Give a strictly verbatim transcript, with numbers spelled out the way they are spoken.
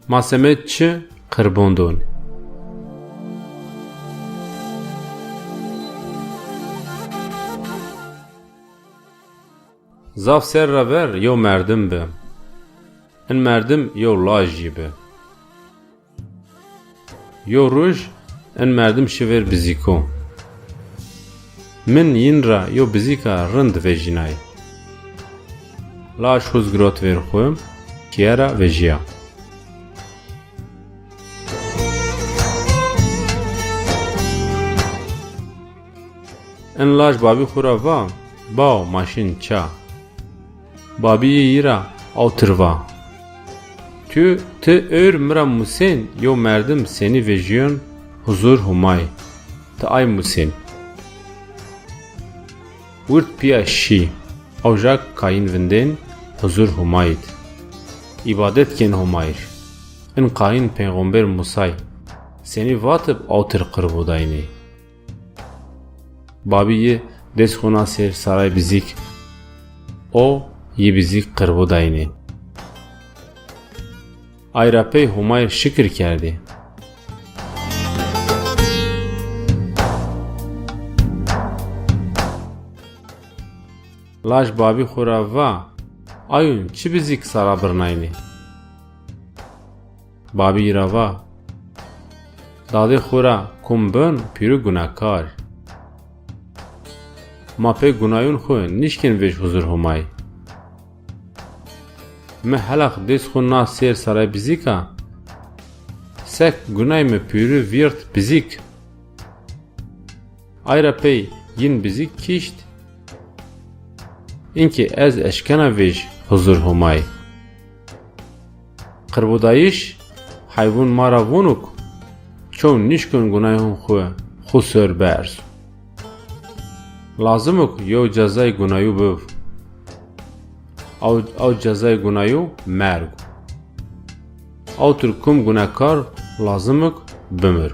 Ma semed çi qirbon don? Zaf serr ra ver yew merdim bi. In merdim yew laj jî bi. Yew roj in merdim şi vêr bizîko. Min yin ra yew bizîka rind vejînay. Laj huz girot vêr xwu, kîye ra vejîya. In laj babî xwu ra va, "Baw, ma şin ça." Babî yî ra awtir va, "Tu, ti ewr mi ra musên yew merdim senî vejîyon huzur Humay, ti ay musên." Wird pîya şî, awjak kayîn vindên huzur Humayî d. Îbadet kên Humayî r. In kayîn peyxamber Musay, senî vatib awtir qirbo daynê. Babî yi dês xwu na sêr saray bizîk. O yi bizîk qirbo daynê. Ay ra pey Humayî r şikir kerdê. Laj babî xwu ra va, "Ayûn çi bizîk sara birnaynê?" Babî yi ra va, "Dadê xwu ra kum bin pîrû gunakar. Ma pê gunayûn xwu nişkên vêj huzur Humay. Mi helax dês xwu na sêr saray bizîka, sek gunay mi pîrû vîrt bizîk." Ay ra pey yin bizîk kîşt. Inkê ez eşkena vêj huzur Humay. Qirbodayîş, heyvûn ma ra vûnuk, çew nişkun gunayhûn xwu, xwu sor berz. Lazimuk yew cezay gunayû biv. Aw, aw cezay gunayû merg. Awtir kum gunekar lazimuk bimir.